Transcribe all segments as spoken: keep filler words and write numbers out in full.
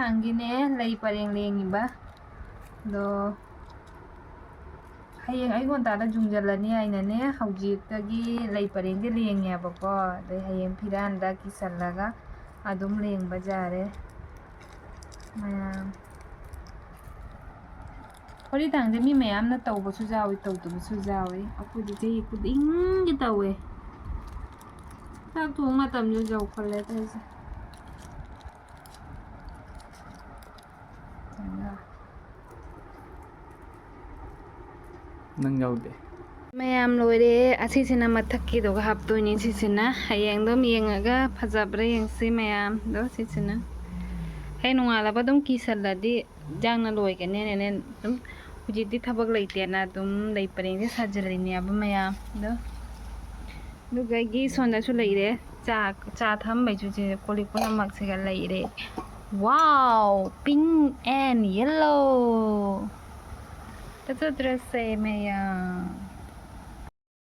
ꯊꯥꯡꯒꯤꯅꯦ ꯂꯩ ꯄꯔꯦꯡ ꯂꯦꯡꯉꯤꯕ꯫ ꯑꯗꯣ ꯍꯌꯦꯡ ꯑꯌꯨꯛ ꯉꯟꯇꯥꯗ ꯌꯨꯡꯖꯜꯂꯅꯤ ꯍꯥꯏꯅꯅꯦ, ꯍꯧꯖꯤꯛꯇꯒꯤ ꯂꯩ ꯄꯔꯦꯡꯁꯦ ꯂꯦꯡꯉꯦꯕꯀꯣ꯫ ꯑꯗꯩ ꯍꯌꯦꯡ ꯐꯤꯔꯥꯟꯗ ꯀꯤꯁꯜꯂꯒ ꯑꯗꯨꯝ ꯂꯦꯡꯕ ꯌꯥꯔꯦ ꯃꯌꯥꯝ꯫ ꯐꯣꯔꯤ ꯊꯥꯡꯁꯦ ꯃꯤ ꯃꯌꯥꯝꯅ ꯇꯧꯕꯁꯨ ꯌꯥꯎꯏ, ꯇꯧꯗꯕꯁꯨ ꯌꯥꯎꯏ꯫ ꯑꯩꯈꯣꯏꯗꯤ ꯆꯍꯤ ꯈꯨꯗꯤꯡꯒꯤ ꯇꯧꯋꯦ꯫ ꯆꯥꯛ ꯊꯣꯡ ꯃꯇꯝꯁꯨ ꯌꯧꯈꯠꯂꯦ ꯇꯧꯔꯤꯁꯦ꯫ ꯅꯪ ꯌꯥꯎꯗꯦ꯫ ꯃꯌꯥꯝ ꯂꯣꯏꯔꯦ꯫ ꯑꯁꯤꯁꯤꯅ ꯃꯊꯛꯀꯤꯗꯨꯒ ꯍꯥꯞꯇꯣꯏꯅꯤ꯫ ꯁꯤꯁꯤꯅ ꯍꯌꯦꯡ ꯑꯗꯨꯝ ꯌꯦꯡꯉꯒ ꯐꯖꯕ꯭ꯔꯥ ꯌꯦꯡꯁꯤ ꯃꯌꯥꯝꯗꯣ꯫ ꯁꯤꯁꯤꯅ ꯍꯌꯦꯡ ꯅꯣꯡꯉꯥꯜꯂꯕ ꯑꯗꯨꯝ ꯀꯤꯁꯜꯂꯗꯤ ꯏꯟꯖꯥꯡꯅ ꯂꯣꯏꯒꯅꯤꯅꯅꯦ꯫ ꯑꯗꯨꯝ ꯍꯧꯖꯤꯛꯇꯤ ꯊꯕꯛ ꯂꯩꯇꯦꯅ ꯑꯗꯨꯝ ꯂꯩ ꯄꯔꯦꯡꯁꯦ ꯁꯥꯖꯤꯜꯂꯤꯅꯦꯕ ꯃꯌꯥꯝꯗꯣ꯫ ꯑꯗꯨꯒ ꯑꯩꯒꯤ ꯁꯣꯝꯗꯁꯨ ꯂꯩꯔꯦ꯫ ꯆꯥ, ꯆꯥ ꯊꯝꯕꯩꯁꯨ ꯁꯤ ꯀꯣꯜ ꯂꯤꯛ ꯄꯨꯝꯅꯃꯛꯁꯤꯒ ꯂꯩꯔꯦ꯫ Wow, pink and yellow꯫ ꯐꯖꯗ꯭ꯔꯁꯦ ꯃꯌꯥꯝ꯫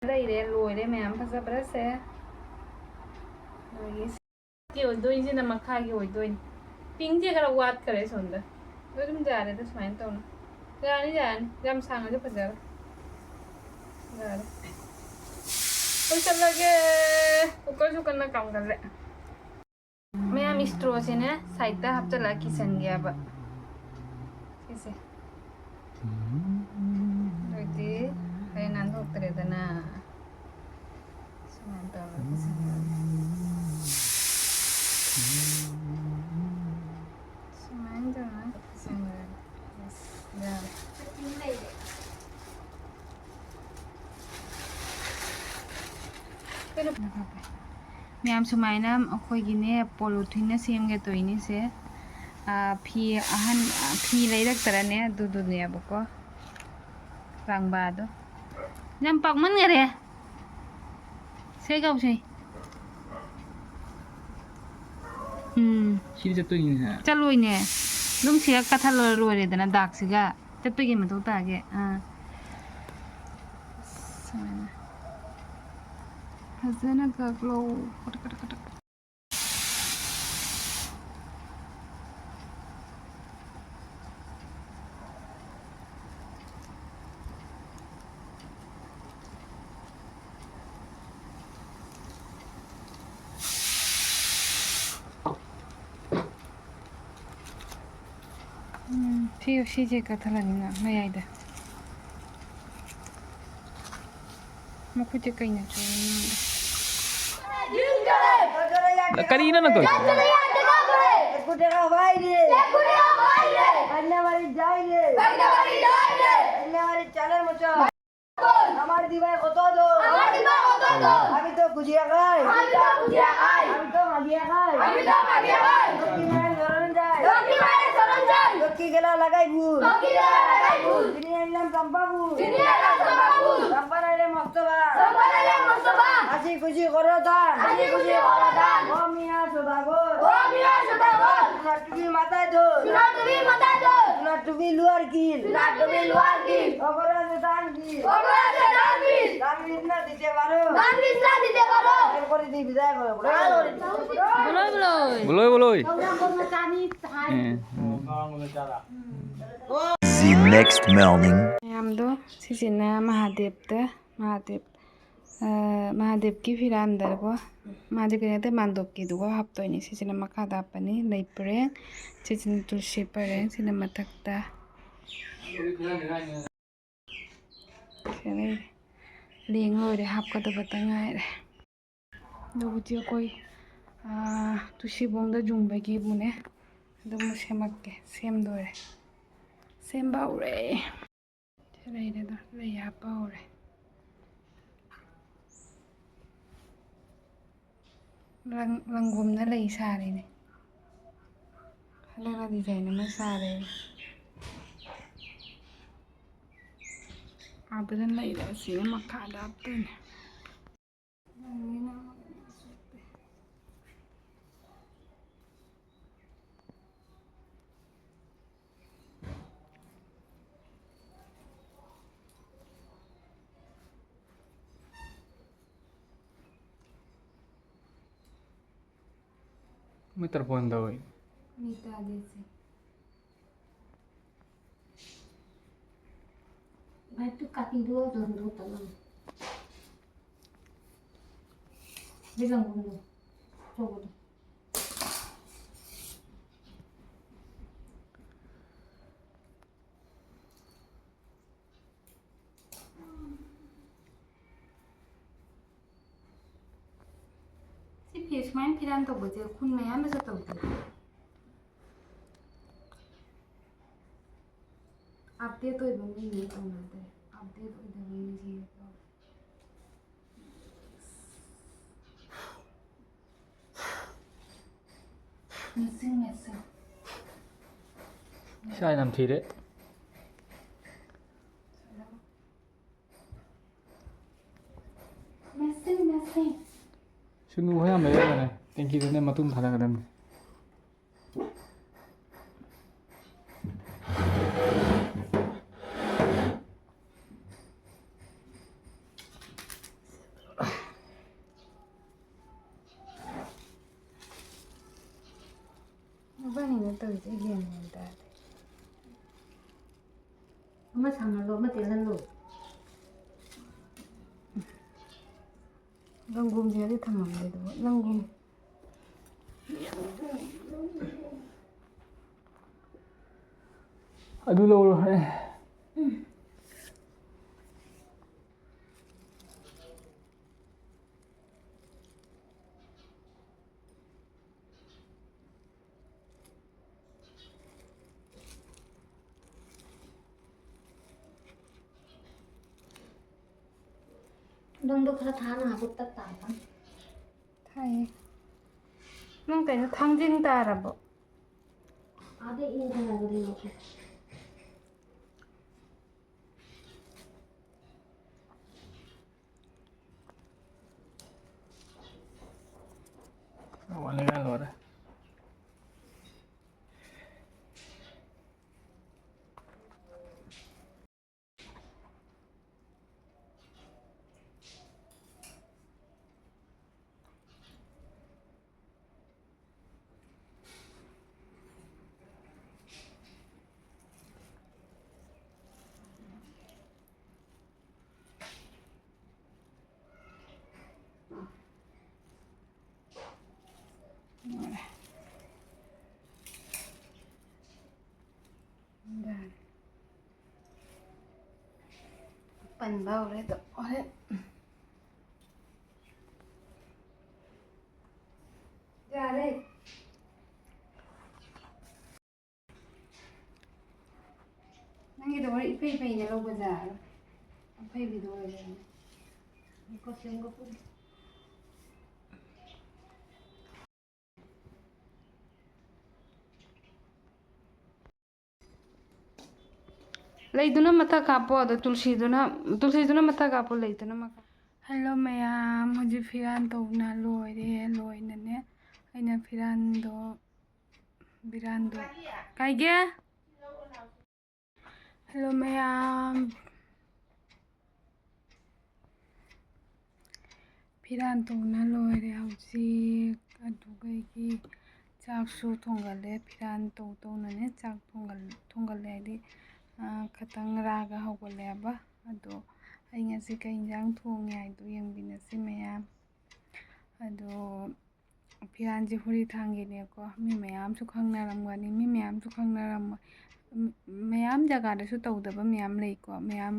ꯂꯩꯔꯦ, ꯂꯣꯏꯔꯦ ꯃꯌꯥꯝ, ꯐꯖꯕ꯭ꯔꯁꯦ? ꯂꯣꯏꯔꯦ꯫ ꯁꯤ ꯑꯣꯏꯗꯣꯏꯁꯤꯅ ꯃꯈꯥꯒꯤ ꯑꯣꯏꯗꯣꯏꯅꯤ꯫ ꯄꯤꯡꯁꯦ ꯈꯔ ꯋꯥꯠꯈꯔꯦ ꯁꯣꯝꯗ꯫ ꯑꯗꯣ ꯑꯗꯨꯝ ꯌꯥꯔꯦꯗ ꯁꯨꯃꯥꯏꯅ ꯇꯧꯅ꯫ ꯌꯥꯔꯅꯤ, ꯌꯥꯔꯅꯤ꯫ ꯌꯥꯝ ꯁꯥꯡꯉꯁꯨ ꯐꯖꯔꯣꯏ꯫ ꯌꯥꯔꯦ꯫ ꯂꯣꯏꯁꯜꯂꯒꯦ꯫ ꯀꯨꯀꯔꯁꯨ ꯀꯟꯅ ꯀꯥꯝꯒꯜꯂꯦ꯫ ꯃꯌꯥꯝ ꯏꯁꯇ꯭ꯔꯣꯁꯤꯅꯦ ꯁꯥꯏꯠꯇ ꯍꯥꯞꯆꯤꯜꯂꯒ ꯀꯤꯁꯟꯒꯦꯕ꯫ ꯁꯤꯁꯦ꯫ ꯑꯗꯨꯗꯤ ꯍꯣꯔꯦꯟ ꯅꯥꯟꯊꯣꯛꯇ꯭ꯔꯦꯗꯅ꯫ ꯁꯨꯃꯥꯏꯅ ꯇꯧꯔꯒ ꯀꯤꯁꯟꯒꯦ꯫ ꯁꯨꯃꯥꯏꯅ ꯇꯧꯔꯒ ꯀꯤꯁꯟꯒꯦ꯫ ꯌꯦꯁ, ꯌꯥꯔꯦ꯫ ꯃꯌꯥꯝ, ꯁꯨꯃꯥꯏꯅ ꯑꯩꯈꯣꯏꯒꯤꯅꯦ ꯄꯣꯂꯣꯊꯤꯟꯅ ꯁꯦꯝꯒꯦ ꯇꯧꯔꯤꯅꯤꯁꯦ꯫ ꯑꯥ, ꯐꯤ ꯑꯍꯟ, ꯑꯥ, ꯐꯤ ꯂꯩꯔꯛꯇ꯭ꯔꯅꯦ ꯑꯗꯨꯗꯨꯅꯦꯕꯀꯣ꯫ ꯂꯥꯡꯕꯗꯣ ꯌꯥꯝ ꯄꯥꯛꯃꯟꯈꯔꯦ꯫ ꯁꯦ ꯀꯧꯁꯦ꯫ ꯎꯝ꯫ ꯁꯤꯗꯤ ꯆꯠꯇꯣꯏꯅꯤꯅꯦ꯫ ꯆꯠꯂꯣꯏꯅꯦ꯫ ꯑꯗꯨꯝ ꯁꯤꯒ ꯀꯠꯊꯠꯂ ꯂꯣꯏꯔꯦꯗꯅ ꯗꯥꯛꯁꯤꯒ꯫ ꯆꯠꯄꯒꯤ ꯃꯊꯧ ꯇꯥꯒꯦ꯫ ꯑꯥ꯫ ꯁꯨꯃꯥꯏꯅ꯫ ꯐꯖꯅ ꯀꯛꯂꯣ꯫ ꯀꯇꯛ, ꯀꯇꯛ, ꯀꯇꯛ꯫ ꯁꯤ, ꯁꯤꯁꯦ ꯀꯛꯊꯠꯂꯅꯤꯅ ꯃꯌꯥꯏꯗ꯫ ꯃꯈꯨꯠꯁꯦ ꯀꯩꯅ ꯆꯣꯏꯔꯤꯅꯣ? ꯀꯔꯤꯅꯣ ꯅꯪ ꯇꯧꯔꯤꯁꯦ? ꯀꯨꯟ ꯇꯥꯀꯥ ꯕꯥꯏ ꯔꯦ, ꯀꯨꯟ ꯇꯥꯀꯥ ꯕꯥꯏ ꯔꯦ, ꯀꯟꯌꯥ ꯕꯥꯔꯤ ꯖꯥꯏ ꯔꯦ, ꯀꯟꯌꯥ ꯕꯥꯔꯤ ꯖꯥꯏ রে, কন্যাবাড়ি চালের মোচা। আমার দিবায় কত দো? আমার দিবায় কত দো? আমি তো গুজিয়া খাই। আমি তো গুজিয়া খাই। আমি তো মাগিয়া খাই। আমি তো মাগিয়া খাই। লক্ষ্মী মায়ের চরণ যাই। লক্ষ্মী মায়ের চরণ যাই। লক্ষ্মী গেলা লাগাই ফুল। লক্ষ্মী গেলা লাগাই ফুল। কিনি আনলাম চম্পা ফুল। কিনি আনলাম চম্পা ফুল। চম্পা নাইলে মস্ত ভাগ। চম্পা নাইলে মস্ত ভাগ। হাসি খুশি করো দান। হাসি খুশি করো দান। ও মিয়া সদাগর। ও মিয়া সদাগর। সোনার টুপি মাথায় দোল। সোনার টুপি মাথায় দোল। সোনার টুপি লোয়ার কিল। সোনার টুপি লোয়ার কিল। অপরাধে দান কিল। অপরাধে দান কিল। দান কিল না দিতে পারো। দান কিল না দিতে পারো। এরপরে দিয়ে বিদায় করো। বলো, বলো। বলো, বলো। হ্যাঁ। The next morning. ꯃꯌꯥꯝꯗꯣ ꯁꯤꯁꯤꯅ ꯃꯍꯥꯗꯦꯕꯇ, ꯃꯍꯥꯗꯦꯕ, ꯑ, ꯃꯍꯥꯗꯦꯕꯀꯤ ꯐꯤꯔꯥꯟꯗꯀꯣ, ꯃꯍꯥꯗꯦꯕꯀꯤ ꯅꯠꯇꯦ, ꯃꯥꯟꯗꯣꯞꯀꯤꯗꯨꯒ ꯍꯥꯞꯇꯣꯏꯅꯤ꯫ ꯁꯤꯁꯤꯅ ꯃꯈꯥꯗ ꯍꯥꯞꯄꯅꯤ, ꯂꯩ ꯄꯔꯦꯡ, ꯁꯤꯁꯤꯅ ꯇꯨꯜꯁꯤ ꯄꯔꯦꯡ, ꯁꯤꯅ ꯃꯊꯛꯇ꯫ ꯁꯤꯗ ꯂꯩꯔꯦ꯫ ꯂꯦꯡ ꯂꯣꯏꯔꯦ, ꯍꯥꯞꯀꯗꯕꯇ ꯉꯥꯏꯔꯦ꯫ ꯑꯗꯣ ꯍꯧꯖꯤꯛ ꯑꯩꯈꯣꯏ, ꯑꯥ, ꯇꯨꯁꯤꯕꯣꯡꯗ ꯌꯨꯡꯕꯒꯤ ꯑꯃꯨꯛꯅꯦ, ꯑꯗꯨꯝ ꯁꯦꯝꯃꯛꯀꯦ꯫ ꯁꯦꯝꯗꯣꯔꯦ꯫ ꯁꯦꯝꯕ ꯍꯧꯔꯦ꯫ ꯁꯤ ꯂꯩꯔꯦꯗ, ꯂꯩ ꯍꯥꯞꯄ ꯍꯧꯔꯦ꯫ ꯔꯪ-, ꯔꯪꯒꯣꯝꯅ ꯂꯩ ꯁꯥꯔꯤꯅꯦ꯫ ꯍꯟꯗꯛꯅ design ꯑꯃ ꯁꯥꯔꯦ꯫ ꯑꯥꯗꯅ ꯂꯩꯔꯦ, ꯑꯁꯤꯅ ꯃꯈꯥꯗ ꯍꯥꯞꯇꯣꯏꯅꯦ꯫ ꯃꯣꯏ ꯇꯔꯄꯣꯟ ꯇꯧꯏ꯫ ꯃꯤ ꯇꯥꯗꯦ ꯁꯦ꯫ ꯚꯥꯏ, ꯇꯨ ꯀꯥꯇꯤꯗꯨ ꯑꯗꯨꯝ ꯂꯧꯇꯅ꯫ ꯁꯤ ꯂꯪꯒꯣꯝꯗꯣ ꯑꯆꯧꯕꯗꯣ꯫ ꯁꯨꯃꯥꯏꯅ ꯐꯤꯔꯥꯟ ꯇꯧꯕꯁꯦ ꯈꯨꯟ ꯃꯌꯥꯝꯗꯁꯨ ꯇꯧꯗꯦ꯫ ꯑꯞꯗꯦꯠ ꯑꯣꯏꯕ ꯃꯤꯅ ꯇꯧꯅꯗꯦ꯫ ꯑꯞꯗꯦꯠ ꯑꯣꯏꯗꯕ ꯃꯤꯁꯤꯡꯅ ꯇꯧꯋꯦ꯫ ꯃꯦꯠꯁꯤꯡ, ꯃꯦꯠꯁꯤꯡ꯫ ꯏꯁꯥ ꯌꯥꯝ ꯊꯤꯔꯦ꯫ ꯃꯦꯠꯁꯤꯡ, ꯃꯦꯠꯁꯤꯡ꯫ ꯁꯨꯅꯨ ꯍꯣꯏ ꯌꯥꯝ ꯂꯩꯔꯝꯕꯅꯦ꯫ ꯇꯦꯡꯀꯤꯗꯨꯅꯦ ꯃꯇꯨꯝ ꯊꯥꯗꯒꯗꯕꯅꯤ꯫ ꯃꯕꯥꯅꯤꯅ ꯇꯧꯔꯤꯁꯦ ꯑꯩ ꯒ꯭ꯌꯥꯟ ꯃꯦꯟ ꯇꯥꯗꯦ꯫ ꯑꯃ ꯁꯥꯡꯍꯜꯂꯣ, ꯑꯃ ꯇꯦꯜꯍꯜꯂꯣ꯫ ꯂꯪꯒꯣꯝꯁꯦ ꯑꯗꯨ ꯊꯝꯃꯝꯗꯦ ꯑꯗꯨꯕꯨ ꯂꯪꯒꯣꯝ꯫ ꯑꯗꯨ ꯂꯧꯔꯣ꯫ ꯑꯦ꯫ ꯅꯪꯗꯣ ꯈꯔ ꯊꯥꯅ ꯍꯥꯞꯄꯨ, ꯇꯠ ꯇꯥꯏꯕ꯫ ꯊꯥꯏꯌꯦ꯫ ꯅꯪ ꯀꯩꯅꯣ ꯊꯥꯡꯖꯤꯡ ꯇꯥꯔꯕꯣ? ꯑꯥꯗ ꯏꯪꯊꯔꯒꯗꯤ ꯂꯧꯊꯣꯛ꯫ ꯋꯥꯅꯤꯡꯉꯥꯏ ꯂꯣꯏꯔꯦ꯫ ꯄꯟꯕ ꯍꯧꯔꯦ ꯑꯗꯣ ꯍꯣꯔꯦꯟ꯫ ꯍꯣꯏ, ꯏꯄꯩ ꯄꯩꯅ ꯂꯧꯕꯗ ꯑꯐꯩꯕꯤꯗꯣ ꯑꯣꯏꯔꯦ꯫ ꯀꯣꯁꯇ꯭ꯌꯨꯝꯒ ꯄꯨꯟꯅ꯫ ꯂꯩꯗꯨꯅ ꯃꯊꯛ ꯍꯥꯞꯄꯣ, ꯑꯗꯣ ꯇꯨꯜꯁꯤꯗꯨꯅ, ꯇꯨꯜꯁꯤꯗꯨꯅ ꯃꯊꯛ ꯍꯥꯞꯄꯣ, ꯂꯩꯗꯨꯅ ꯃꯈꯥ꯫ ꯍꯜꯂꯣ ꯃꯌꯥꯝ, ꯍꯧꯖꯤꯛ ꯐꯤꯔꯥꯟ ꯇꯧꯅ ꯂꯣꯏꯔꯦ꯫ ꯂꯣꯏꯅꯅꯦ ꯑꯩꯅ ꯐꯤꯔꯥꯟꯗꯣ, ꯐꯤꯔꯥꯟꯗꯣ ꯀꯥꯏꯒꯦ? ꯍꯜꯂꯣ ꯃꯌꯥꯝ, ꯐꯤꯔꯥꯟ ꯇꯧꯅ ꯂꯣꯏꯔꯦ ꯍꯧꯖꯤꯛ꯫ ꯑꯗꯨꯒ ꯑꯩꯒꯤ ꯆꯥꯛꯁꯨ ꯊꯣꯡꯒꯠꯂꯦ꯫ ꯐꯤꯔꯥꯟ ꯇꯧ ꯇꯧꯅꯅꯦ ꯆꯥꯛ ꯊꯣꯡꯒꯠ-, ꯊꯣꯡꯒꯠꯂꯦ ꯍꯥꯏꯗꯤ, ꯑꯥ, ꯈꯇꯪ ꯔꯥꯒ ꯍꯧꯒꯠꯂꯦꯕ꯫ ꯑꯗꯣ ꯑꯩ ꯉꯁꯤ ꯀꯩ ꯏꯟꯖꯥꯡ ꯊꯣꯡꯉꯦ ꯍꯥꯏꯗꯣ ꯌꯦꯡꯃꯤꯟꯅꯁꯤ ꯃꯌꯥꯝ꯫ ꯑꯗꯣ ꯐꯤꯔꯥꯟꯁꯦ ꯍꯨꯔꯤ ꯊꯥꯡꯒꯤꯅꯦꯀꯣ꯫ ꯃꯤ ꯃꯌꯥꯝꯁꯨ ꯈꯪꯅꯔꯝꯒꯅꯤ, ꯃꯤ ꯃꯌꯥꯝꯁꯨ ꯈꯪꯅꯔꯝꯃꯣꯏ꯫ ꯃ-, ꯃꯌꯥꯝ ꯖꯒꯥꯗꯁꯨ ꯇꯧꯗꯕ ꯃꯌꯥꯝ ꯂꯩꯀꯣ, ꯃꯌꯥꯝ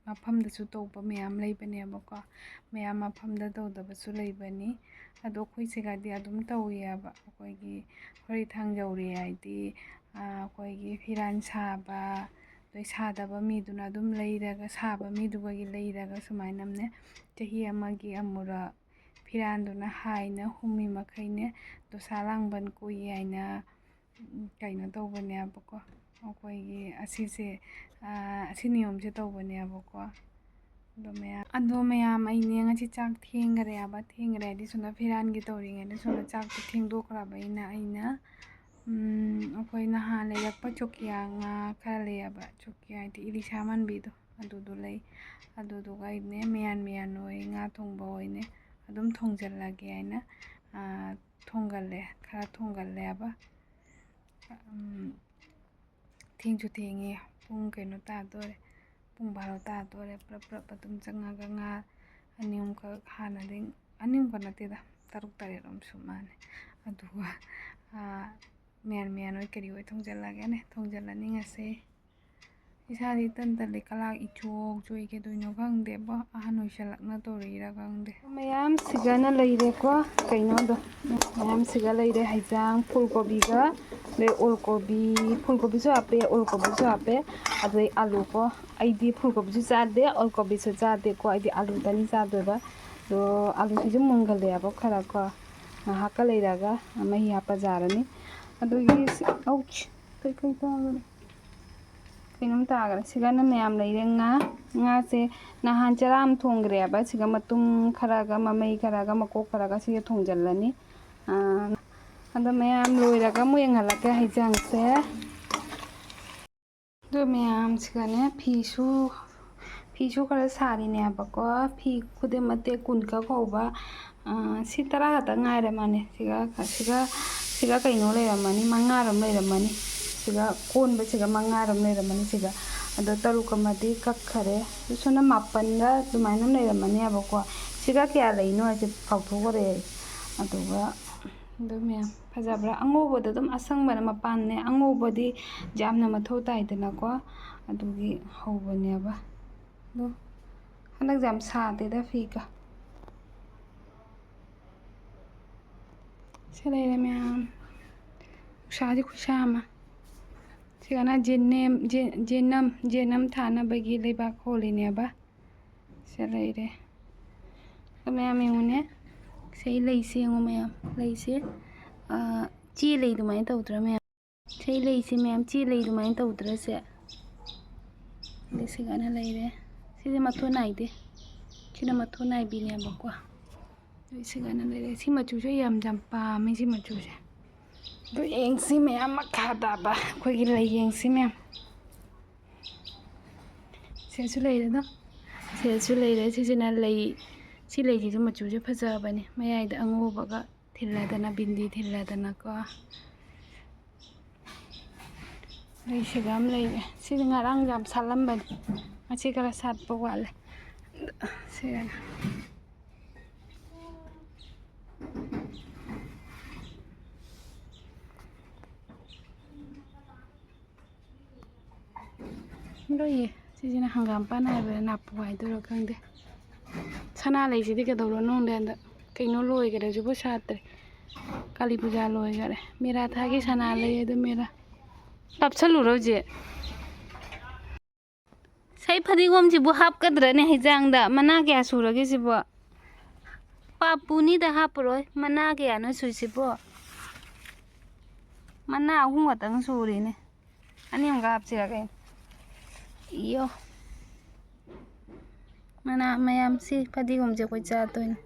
ꯃꯐꯝꯗꯁꯨ ꯇꯧꯕ ꯃꯌꯥꯝ ꯂꯩꯕꯅꯦꯕꯀꯣ, ꯃꯌꯥꯝ ꯃꯐꯝꯗ ꯇꯧꯗꯕꯁꯨ ꯂꯩꯕꯅꯤ꯫ ꯑꯗꯣ ꯑꯩꯈꯣꯏ ꯁꯤꯒꯗꯤ ꯑꯗꯨꯝ ꯇꯧꯏ ꯍꯥꯏꯕ꯫ ꯑꯩꯈꯣꯏꯒꯤ ꯍꯨꯔꯤ ꯊꯥꯡ ꯌꯧꯔꯦ ꯍꯥꯏꯗꯤ, ꯑꯩꯈꯣꯏꯒꯤ ꯐꯤꯔꯥꯟ ꯁꯥꯕ, ꯑꯗꯩ ꯁꯥꯗꯕ ꯃꯤꯗꯨꯅ ꯑꯗꯨꯝ ꯂꯩꯔꯒ, ꯁꯥꯕ ꯃꯤꯗꯨꯒꯤ ꯂꯩꯔꯒ ꯁꯨꯃꯥꯏꯅꯅꯦ ꯆꯍꯤ ꯑꯃꯒꯤ ꯑꯃꯨꯔꯛ ꯐꯤꯔꯥꯟꯗꯨꯅ ꯍꯥꯏꯅ ꯍꯨꯝꯃꯤ ꯃꯈꯩꯅꯦ ꯗꯣꯁꯥ ꯂꯥꯡꯕꯟ ꯀꯨꯏ ꯍꯥꯏꯅ, ꯎꯝ, ꯀꯩꯅꯣ ꯇꯧꯕꯅꯦꯕꯀꯣ꯫ ꯑꯩꯈꯣꯏꯒꯤ ꯑꯁꯤꯁꯦ, ꯑꯥ, ꯑꯁꯤ ꯅꯤꯌꯣꯝꯁꯦ ꯇꯧꯕꯅꯦꯕꯀꯣ꯫ ꯑꯗꯣ ꯃꯌꯥꯝ, ꯑꯗꯣ ꯃꯌꯥꯝ, ꯑꯩꯅꯦ ꯉꯁꯤ ꯆꯥꯛ ꯊꯦꯡꯈꯔꯦꯕ꯫ ꯊꯦꯡꯈꯔꯦ ꯍꯥꯏꯗꯤ ꯁꯣꯝꯗ ꯐꯤꯔꯥꯟꯒꯤ ꯇꯧꯔꯤꯉꯩꯗ ꯁꯣꯝꯗ ꯆꯥꯛꯇꯣ ꯊꯦꯡꯗꯣꯛꯈ꯭ꯔꯕ ꯑꯩꯅ, ꯑꯩꯅ, ꯎꯝ, ꯑꯩꯈꯣꯏ ꯅꯍꯥꯟ ꯂꯩꯔꯛꯄ ꯆꯣꯀꯤꯌꯥ ꯉꯥ ꯈꯔ ꯂꯩꯌꯦꯕ꯫ ꯆꯣꯀꯤꯌꯥ ꯍꯥꯏꯗꯤ ꯏꯂꯤꯁꯥ ꯃꯥꯟꯕꯤꯗꯣ, ꯑꯗꯨꯗꯣ ꯂꯩ꯫ ꯑꯗꯨꯗꯨꯒ ꯑꯩꯅꯦ ꯃꯌꯥꯟ ꯃꯌꯥꯟ ꯑꯣꯏ ꯉꯥ ꯊꯣꯡꯕ ꯑꯣꯏꯅꯦ ꯑꯗꯨꯝ ꯊꯣꯡꯖꯤꯜꯂꯒꯦ ꯍꯥꯏꯅ, ꯑꯥ, ꯊꯣꯡꯒꯜꯂꯦ, ꯈꯔ ꯊꯣꯡꯒꯜꯂꯦꯕ꯫ ꯎꯝ, ꯊꯦꯡꯁꯨ ꯊꯦꯡꯉꯦ, ꯄꯨꯡ ꯀꯩꯅꯣ ꯇꯥꯗꯣꯔꯦ, ꯄꯨꯡ ꯕꯥꯔꯣ ꯇꯥꯗꯣꯔꯦ꯫ ꯄꯨꯂꯞ ꯄꯨꯂꯞ ꯑꯗꯨꯝ ꯆꯪꯉꯒ ꯉꯥ ꯑꯅꯤ ꯑꯍꯨꯝꯈꯛ ꯍꯥꯟꯅꯗꯤ, ꯑꯅꯤ ꯑꯍꯨꯝꯈꯛ ꯅꯠꯇꯦꯗ, ꯇꯔꯨꯛ ꯇꯔꯦꯠ ꯑꯃ ꯁꯨ ꯃꯥꯜꯂꯦ꯫ ꯑꯗꯨꯒ, ꯑꯥ, ꯃꯌꯥꯟ ꯃꯌꯥꯟ ꯑꯣꯏ ꯀꯔꯤ ꯑꯣꯏ ꯊꯣꯡꯖꯤꯜꯂꯒꯦꯅꯦ, ꯊꯣꯡꯖꯤꯜꯂꯅꯤ ꯉꯁꯤ꯫ ꯏꯁꯥꯗꯤ ꯏꯇꯟ ꯇꯜꯂꯤ, ꯀꯂꯥꯛ ꯏꯆꯣꯛ ꯆꯣꯛꯏ, ꯀꯩꯗꯧꯔꯤꯅꯣ ꯈꯪꯗꯦꯕꯣ, ꯑꯍꯟ ꯑꯣꯏꯁꯜꯂꯛꯅ ꯇꯧꯔꯤꯔꯥ ꯈꯪꯗꯦ꯫ ꯃꯌꯥꯝ ꯁꯤꯒꯅ ꯂꯩꯔꯦꯀꯣ, ꯀꯩꯅꯣꯗꯣ, ꯃꯌꯥꯝ ꯁꯤꯒ ꯂꯩꯔꯦ, ꯍꯩꯖꯥꯡ, ꯐꯨꯜ ꯀꯣꯕꯤꯒ ꯑꯗꯩ ꯑꯣꯜ ꯀꯣꯕꯤ, ꯐꯨꯜ ꯀꯣꯕꯤꯁꯨ ꯍꯥꯞꯄꯦ, ꯑꯣꯜ ꯀꯣꯕꯤꯁꯨ ꯍꯥꯞꯄꯦ꯫ ꯑꯗꯩ ꯑꯥꯂꯨꯀꯣ, ꯑꯩꯗꯤ ꯐꯨꯜ ꯀꯣꯕꯤꯁꯨ ꯆꯥꯗꯦ, ꯑꯣꯜ ꯀꯣꯕꯤꯁꯨ ꯆꯥꯗꯦꯀꯣ, ꯑꯩꯗꯤ ꯑꯥꯂꯨꯗꯅꯤ ꯆꯥꯗꯣꯏꯕ꯫ ꯑꯗꯣ ꯑꯥꯂꯨꯁꯤꯁꯨ ꯃꯨꯟꯒꯜꯂꯦꯕ ꯈꯔ ꯀꯣ, ꯉꯥꯏꯍꯥꯛꯀ ꯂꯩꯔꯒ ꯃꯍꯤ ꯍꯥꯞꯄ ꯌꯥꯔꯅꯤ꯫ ꯑꯗꯨꯒꯤ ꯁꯤ-, ꯑꯧꯆ! ꯀꯩ, ꯀꯩ ꯇꯧꯔꯒꯦ? ꯀꯩꯅꯣꯝ ꯇꯥꯈ꯭ꯔꯦ꯫ ꯁꯤꯒꯅ ꯃꯌꯥꯝ ꯂꯩꯔꯦ꯫ ꯉꯥ, ꯉꯥꯁꯦ ꯅꯍꯥꯟ ꯆꯔꯥ ꯑꯃ ꯊꯣꯡꯈ꯭ꯔꯦꯕ꯫ ꯁꯤꯒ ꯃꯇꯨꯝ ꯈꯔꯒ, ꯃꯃꯩ ꯈꯔꯒ, ꯃꯀꯣꯛ ꯈꯔꯒ ꯁꯤꯒ ꯊꯣꯡꯖꯤꯜꯂꯅꯤ꯫ ꯑꯥ, ꯑꯗꯣ ꯃꯌꯥꯝ ꯂꯣꯏꯔꯒ ꯑꯃꯨꯛ ꯌꯦꯡꯍꯜꯂꯛꯀꯦ ꯍꯩꯖꯥꯡꯁꯦ꯫ ꯑꯗꯣ ꯃꯌꯥꯝꯁꯤꯒꯅꯦ ꯐꯤꯁꯨ, ꯐꯤꯁꯨ ꯈꯔ ꯁꯥꯔꯤꯅꯦꯕꯀꯣ꯫ ꯐꯤ ꯈꯨꯗꯩ ꯃꯇꯦꯛ ꯀꯨꯟꯈꯛ ꯍꯧꯕ, ꯑꯥ, ꯁꯤ ꯇꯔꯥ ꯈꯛꯇ ꯉꯥꯏꯔ ꯃꯥꯜꯂꯦ꯫ ꯁꯤꯒ, ꯁꯤꯒ, ꯁꯤꯒ ꯀꯩꯅꯣ ꯂꯩꯔꯝꯃꯅꯤ, ꯃꯉꯥꯔꯣꯝ ꯂꯩꯔꯝꯃꯅꯤ꯫ ꯁꯤꯒ ꯀꯣꯟꯕꯁꯤꯒ ꯃꯉꯥꯔꯣꯝ ꯂꯩꯔꯝꯃꯅꯤ ꯁꯤꯒ꯫ ꯑꯗꯣ ꯇꯔꯨꯛ ꯑꯃꯗꯤ ꯀꯛꯈꯔꯦ꯫ ꯑꯗꯨ ꯁꯣꯝꯗ ꯃꯥꯄꯟꯒ ꯑꯗꯨꯃꯥꯏꯅ ꯂꯩꯔꯝꯃꯅꯦꯕꯀꯣ꯫ ꯁꯤꯒ ꯀꯌꯥ ꯂꯩꯅꯣ ꯍꯥꯏꯁꯦ ꯀꯥꯎꯊꯣꯛꯈꯔꯦ ꯑꯩ꯫ ꯑꯗꯨꯒ ꯑꯗꯨ ꯃꯌꯥꯝ ꯐꯖꯕ꯭ꯔꯥ? ꯑꯉꯧꯕꯗ ꯑꯗꯨꯝ ꯑꯁꯪꯕꯅ ꯃꯄꯥꯟꯅꯦ꯫ ꯑꯉꯧꯕꯗꯤ ꯌꯥꯝꯅ ꯃꯊꯧ ꯇꯥꯏꯗꯅꯀꯣ꯫ ꯑꯗꯨꯒꯤ ꯍꯧꯕꯅꯦꯕ꯫ ꯑꯗꯣ ꯍꯟꯗꯛ ꯌꯥꯝ ꯁꯥꯗꯦꯗ ꯐꯤꯒ꯫ ꯁꯤ ꯂꯩꯔꯦ ꯃꯌꯥꯝ꯫ ꯅꯨꯡꯁꯥꯁꯦ ꯈꯨꯠꯁꯥ ꯑꯃ꯫ ꯁꯤꯒꯅ ꯖꯦꯅꯦꯝ, ꯖꯦ-, ꯖꯦꯅꯝ, ꯖꯦꯅꯝ ꯊꯥꯅꯕꯒꯤ ꯂꯩꯕꯥꯛ ꯍꯣꯜꯂꯤꯅꯦꯕ꯫ ꯁꯤ ꯂꯩꯔꯦ꯫ ꯑꯗꯣ ꯃꯌꯥꯝ ꯌꯦꯡꯉꯨꯅꯦ꯫ ꯁꯤ ꯂꯩꯁꯦ ꯌꯦꯡꯉꯨ ꯃꯌꯥꯝ꯫ ꯂꯩꯁꯦ, ꯑꯥ, ꯆꯦ ꯂꯩ ꯑꯗꯨꯃꯥꯏꯅ ꯇꯧꯗ꯭ꯔꯥ ꯃꯌꯥꯝ? ꯁꯤ ꯂꯩꯁꯦ ꯃꯌꯥꯝ ꯆꯦ ꯂꯩ ꯑꯗꯨꯃꯥꯏꯅ ꯇꯧꯗ꯭ꯔꯥ ꯁꯦ? ꯑꯗꯩ ꯁꯤꯒꯅ ꯂꯩꯔꯦ꯫ ꯁꯤꯁꯦ ꯃꯊꯣꯟ ꯅꯥꯏꯗꯦ꯫ ꯁꯤꯅ ꯃꯊꯣꯟ ꯅꯥꯏꯕꯤꯅꯦꯕꯀꯣ꯫ ꯑꯗꯩ ꯁꯤꯒꯅ ꯂꯩꯔꯦ꯫ ꯁꯤ ꯃꯆꯨꯁꯦ ꯌꯥꯝ, ꯌꯥꯝ ꯄꯥꯝꯃꯦ ꯁꯤ ꯃꯆꯨꯁꯦ꯫ ꯑꯗꯨ ꯌꯦꯡꯁꯤ ꯃꯌꯥꯝ ꯃꯈꯥ ꯇꯥꯕ ꯑꯩꯈꯣꯏꯒꯤ ꯂꯩ ꯌꯦꯡꯁꯤ ꯃꯌꯥꯝ꯫ ꯁꯤꯗꯁꯨ ꯂꯩꯔꯦꯗꯣ꯫ ꯁꯤꯗꯁꯨ ꯂꯩꯔꯦ꯫ ꯁꯤꯁꯤꯅ ꯂꯩ, ꯁꯤ ꯂꯩꯁꯤꯁꯨ ꯃꯆꯨꯁꯦ ꯐꯖꯕꯅꯦ꯫ ꯃꯌꯥꯏꯗ ꯑꯉꯧꯕꯒ ꯊꯤꯜꯂꯗꯅ, ꯕꯤꯟꯗꯤ ꯊꯤꯜꯂꯗꯅꯀꯣ꯫ ꯂꯩꯁꯤꯒ ꯑꯃ ꯂꯩꯔꯦ꯫ ꯁꯤꯗꯤ ꯉꯔꯥꯡ ꯌꯥꯝ ꯁꯥꯠꯂꯝꯕꯅꯦ꯫ ꯉꯁꯤ ꯈꯔ ꯁꯥꯠꯄ ꯋꯥꯠꯂꯦ꯫ ꯁꯤꯒꯅ꯫ ꯂꯣꯏꯌꯦ꯫ ꯁꯤꯁꯤꯅ ꯍꯪꯒꯥꯝꯄꯥꯟ ꯍꯥꯏꯕ꯭ꯔꯥ, ꯅꯥꯄꯨ ꯍꯥꯏꯗꯣꯏꯔꯥ ꯈꯪꯗꯦ꯫ ꯁꯅꯥ ꯂꯩꯁꯤꯗꯤ ꯀꯩꯗꯧꯔꯅꯣ ꯈꯪꯗꯦ ꯍꯟꯗꯛ꯫ ꯀꯩꯅꯣ ꯂꯣꯏꯈꯔꯦ, ꯍꯧꯖꯤꯛꯐꯥꯎ ꯁꯥꯠꯇ꯭ꯔꯦ꯫ ꯀꯥꯂꯤ ꯄꯨꯖꯥ ꯂꯣꯏꯈꯔꯦ꯫ ꯃꯦꯔꯥ ꯊꯥꯒꯤ ꯁꯅꯥ ꯂꯩ ꯑꯗꯨ ꯃꯦꯔꯥ꯫ ꯄꯥꯞꯁꯜꯂꯨꯔꯣ ꯍꯧꯖꯤꯛ꯫ ꯁꯤ ꯐꯗꯤꯒꯣꯝꯁꯤꯕꯨ ꯍꯥꯞꯀꯗ꯭ꯔꯅꯦ ꯍꯩꯖꯥꯡꯗ? ꯃꯅꯥ ꯀꯌꯥ ꯁꯨꯔꯒꯦ ꯁꯤꯕꯣ? ꯄꯥꯞꯄꯨꯅꯤꯗ ꯍꯥꯞꯄꯔꯣꯏ꯫ ꯃꯅꯥ ꯀꯌꯥꯅꯣ ꯁꯨꯏꯁꯤꯕꯣ? ꯃꯅꯥ ꯑꯍꯨꯝ ꯈꯛꯇꯪ ꯁꯨꯔꯤꯅꯦ꯫ ꯑꯅꯤ ꯑꯃꯒ ꯍꯥꯞꯁꯤꯔ ꯀꯩꯅꯣ? ꯏꯌꯣ꯫ ꯃꯅꯥ ꯃꯌꯥꯝꯁꯤ ꯐꯗꯤꯒꯣꯝꯁꯦ ꯑꯩꯈꯣꯏ ꯆꯥꯗꯣꯏꯅꯦ꯫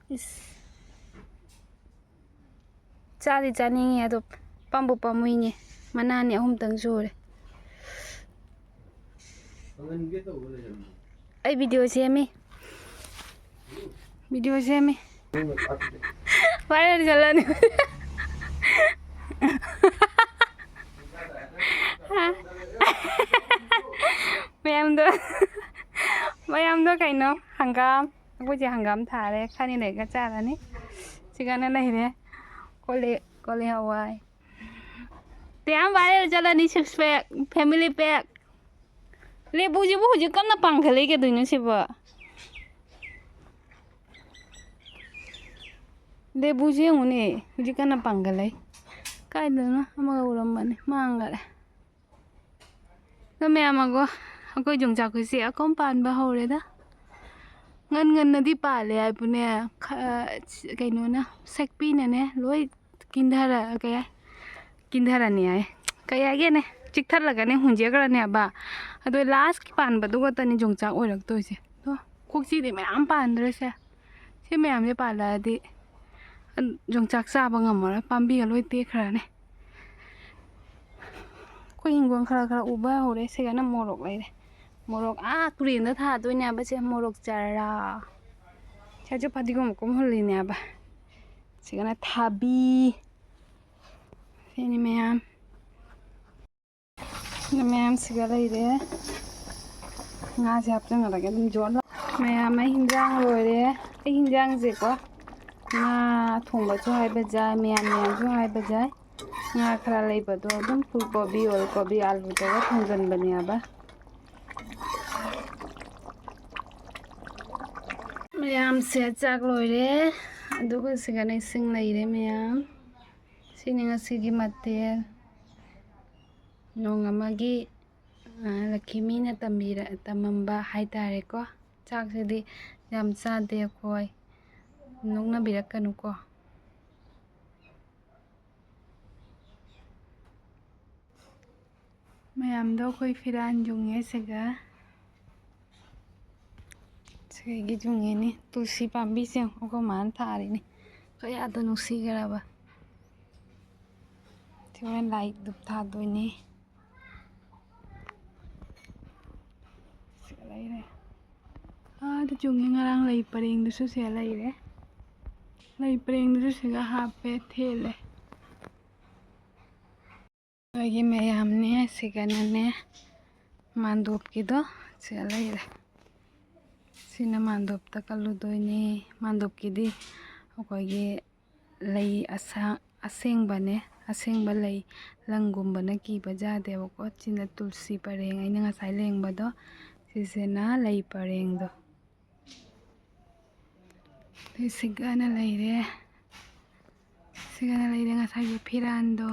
ꯏꯁ꯫ ꯆꯥꯗꯤ ꯆꯥꯅꯤꯡꯉꯤ, ꯑꯗꯣ ꯄꯥꯝꯕꯨ ꯄꯥꯝꯃꯨꯏꯅꯦ꯫ ꯃꯅꯥꯅꯤ ꯑꯍꯨꯝꯇꯪ ꯁꯨꯔꯦ꯫ ꯑꯩ ꯚꯤꯗꯤꯑꯣ ꯁꯦꯝꯃꯤ꯫ ꯚꯤꯗꯤꯑꯣ ꯁꯦꯝꯃꯤ꯫ ꯚꯥꯏꯔꯦꯜ ꯆꯠꯂꯅꯤ꯫ ꯃꯌꯥꯝꯗꯣ, ꯃꯌꯥꯝꯗꯣ ꯀꯩꯅꯣ, ꯍꯪꯒꯥꯝ꯫ ꯑꯩꯈꯣꯏꯁꯦ ꯍꯪꯒꯥꯝ ꯊꯥꯔꯦ, ꯈꯔꯅꯤ ꯂꯩꯔꯒ ꯆꯥꯔꯅꯤ꯫ ꯁꯤꯒꯅ ꯂꯩꯔꯦ꯫ ꯀꯣꯂꯤ, ꯀꯣꯂꯤ ꯍꯋꯥꯏ꯫ ꯇꯦꯌꯥꯝ ꯚꯥꯏꯔꯦꯜ ꯆꯠꯂꯅꯤ, six pack, family pack꯫ ꯂꯦꯕꯨꯁꯤꯕꯨ ꯍꯧꯖꯤꯛ ꯀꯟꯅ ꯄꯥꯟꯈꯠꯂꯛꯏ, ꯀꯩꯗꯧꯅꯣ ꯁꯤꯕꯣ? ꯂꯦꯕꯨꯁꯤ ꯌꯦꯡꯉꯨꯅꯦ, ꯍꯧꯖꯤꯛ ꯀꯟꯅ ꯄꯥꯟꯈꯠꯂꯛꯏ꯫ ꯀꯥꯏꯗꯅꯣ ꯑꯃꯒ ꯎꯔꯝꯕꯅꯤ, ꯃꯥꯡꯈꯔꯦ꯫ ꯑꯗꯣ ꯃꯌꯥꯝ ꯑꯒꯣ, ꯑꯩꯈꯣꯏ ꯌꯣꯡꯆꯥꯛꯈꯣꯏꯁꯦ ꯑꯀꯨꯝ ꯄꯥꯟꯕ ꯍꯧꯔꯦꯗ꯫ ꯉꯟ ꯉꯟꯅꯗꯤ ꯄꯥꯜꯂꯦ ꯍꯥꯏꯕꯨꯅꯦ, ꯈ-, ꯀꯩꯅꯣꯅ, ꯁꯦꯛꯄꯤꯅꯅꯦ ꯂꯣꯏ ꯀꯤꯟꯊꯔ-, ꯀꯩ ꯍꯥꯏ-, ꯀꯤꯟꯊꯔꯅꯤ ꯍꯥꯏ꯫ ꯀꯩ ꯍꯥꯏꯒꯦꯅꯦ, ꯆꯤꯛꯊꯠꯂꯒꯅꯦ ꯍꯨꯟꯖꯦꯛꯈ꯭ꯔꯅꯦꯕ꯫ ꯑꯗꯣ ꯂꯥꯁꯀꯤ ꯄꯥꯟꯕꯗꯨ ꯈꯛꯇꯅꯤ ꯌꯣꯡꯆꯥꯛ ꯑꯣꯏꯔꯛꯇꯣꯏꯁꯦ꯫ ꯑꯗꯣ ꯀꯣꯛꯆꯤꯗꯤ ꯃꯌꯥꯝ ꯄꯥꯟꯗ꯭ꯔꯁꯦ꯫ ꯁꯤ ꯃꯌꯥꯝꯁꯦ ꯄꯥꯜꯂꯛꯑꯗꯤ ꯌꯣꯡꯆꯥꯛ ꯆꯥꯕ ꯉꯝꯃꯔꯣꯏ, ꯄꯥꯝꯕꯤꯒ ꯂꯣꯏ ꯇꯦꯛꯈ꯭ꯔꯅꯤ꯫ ꯑꯩꯈꯣꯏ ꯍꯤꯡꯒꯣꯜ ꯈꯔ ꯈꯔ ꯎꯕ ꯍꯧꯔꯦ꯫ ꯁꯤꯒꯅ ꯃꯣꯔꯣꯛ ꯂꯩꯔꯦ꯫ ꯃꯣꯔꯣꯛ ꯑꯥ ꯇꯨꯔꯦꯟꯗ ꯊꯥꯗꯣꯏꯅꯦꯕ ꯁꯦ, ꯃꯣꯔꯣꯛ ꯆꯥꯔꯥ꯫ ꯁꯤꯁꯨ ꯐꯗꯤꯒꯣꯝ ꯃꯀꯨꯝ ꯍꯨꯜꯂꯤꯅꯦꯕ꯫ ꯁꯤꯒꯅ ꯊꯕꯤ꯫ ꯁꯤꯅꯤ ꯃꯌꯥꯝ꯫ ꯃꯌꯥꯝꯁꯤꯒ ꯂꯩꯔꯦ꯫ ꯉꯥꯁꯦ ꯍꯥꯞꯆꯤꯟꯒꯗꯒꯦ ꯑꯗꯨꯝ ꯌꯣꯠꯂꯣ꯫ ꯃꯌꯥꯝ, ꯑꯩ ꯍꯤꯟꯖꯥꯡ ꯂꯣꯏꯔꯦ꯫ ꯑꯩ ꯍꯤꯟꯖꯥꯡꯁꯦꯀꯣ, ꯉꯥ ꯊꯣꯡꯕꯁꯨ ꯍꯥꯏꯕ ꯌꯥꯏ, ꯃꯌꯥꯟ ꯃꯌꯥꯟꯁꯨ ꯍꯥꯏꯕ ꯌꯥꯏ꯫ ꯉꯥ ꯈꯔ ꯂꯩꯕꯗꯣ ꯑꯗꯨꯝ ꯐꯨꯜ ꯀꯣꯕꯤ, ꯑꯣꯜ ꯀꯣꯕꯤ, ꯑꯂꯨꯗꯒ ꯊꯣꯡꯖꯤꯟꯕꯅꯦꯕ꯫ ꯃꯌꯥꯝꯁꯦ ꯆꯥꯛ ꯂꯣꯏꯔꯦ, ꯑꯗꯨꯒ ꯁꯤꯒꯅ ꯏꯁꯤꯡ ꯂꯩꯔꯦ ꯃꯌꯥꯝ꯫ ꯁꯤꯅꯤ ꯉꯁꯤꯒꯤ ꯃꯊꯦꯜ꯫ ꯅꯣꯡ ꯑꯃꯒꯤ, ꯑ, ꯂꯛꯈꯤꯃꯤꯅ ꯇꯝꯕꯤꯔ-, ꯇꯝꯃꯝꯕ ꯍꯥꯏꯇꯥꯔꯦꯀꯣ꯫ ꯆꯥꯛꯁꯤꯗꯤ ꯌꯥꯝ ꯆꯥꯗꯦ ꯑꯩꯈꯣꯏ, ꯅꯣꯛꯅꯕꯤꯔꯛꯀꯅꯨꯀꯣ꯫ ꯃꯌꯥꯝꯗꯣ ꯑꯩꯈꯣꯏ ꯐꯤꯔꯥꯟ ꯌꯨꯡꯉꯦ ꯁꯤꯒ꯫ ꯁꯤꯒꯤ ꯌꯨꯡꯉꯤꯅꯤ꯫ ꯇꯨꯜꯁꯤ ꯄꯥꯝꯕꯤꯁꯦ ꯌꯦꯡꯉꯣ, ꯑꯩꯈꯣꯏ ꯃꯥꯅ ꯊꯥꯔꯤꯅꯤ꯫ ꯀꯌꯥꯗ ꯅꯨꯡꯁꯤꯈ꯭ꯔꯕ꯫ ꯁꯤ ꯍꯣꯔꯦꯟ ꯂꯥꯏ ꯙꯨꯞ ꯊꯥꯗꯣꯏꯅꯤ꯫ ꯁꯤꯒ ꯂꯩꯔꯦ꯫ ꯑꯥꯗ ꯆꯨꯡꯉꯤ꯫ ꯉꯔꯥꯡ ꯂꯩ ꯄꯔꯦꯡꯗꯨꯁꯨ ꯁꯤꯗ ꯂꯩꯔꯦ꯫ ꯂꯩ ꯄꯔꯦꯡꯗꯨꯁꯨ ꯁꯤꯒ ꯍꯥꯞꯄꯦ, ꯊꯦꯠꯂꯦ꯫ ꯑꯩꯈꯣꯏꯒꯤ ꯃꯌꯥꯝꯅꯦ꯫ ꯁꯤꯒꯅꯅꯦ ꯃꯥꯟꯗꯣꯞꯀꯤꯗꯣ ꯁꯤꯗ ꯂꯩꯔꯦ꯫ ꯁꯤꯅ ꯃꯥꯟꯗꯣꯞꯇ ꯀꯜꯂꯨꯗꯣꯏꯅꯦ꯫ ꯃꯥꯟꯗꯣꯞꯀꯤꯗꯤ ꯑꯩꯈꯣꯏꯒꯤ ꯂꯩ ꯑꯁꯥ-, ꯑꯁꯦꯡꯕꯅꯦ꯫ ꯑꯁꯦꯡꯕ ꯂꯩ, ꯂꯪꯒꯨꯝꯕꯅ ꯀꯤꯕ ꯌꯥꯗꯦꯕꯀꯣ꯫ ꯁꯤꯅ ꯇꯨꯜꯁꯤ ꯄꯔꯦꯡ ꯑꯩꯅ ꯉꯁꯥꯏ ꯂꯦꯡꯕꯗꯣ, ꯁꯤꯁꯤꯅ ꯂꯩ ꯄꯔꯦꯡꯗꯣ꯫ ꯑꯗꯩ ꯁꯤꯒꯅ ꯂꯩꯔꯦ꯫ ꯁꯤꯒꯅ ꯂꯩꯔꯦ ꯉꯁꯥꯏꯒꯤ ꯐꯤꯔꯥꯟꯗꯣ꯫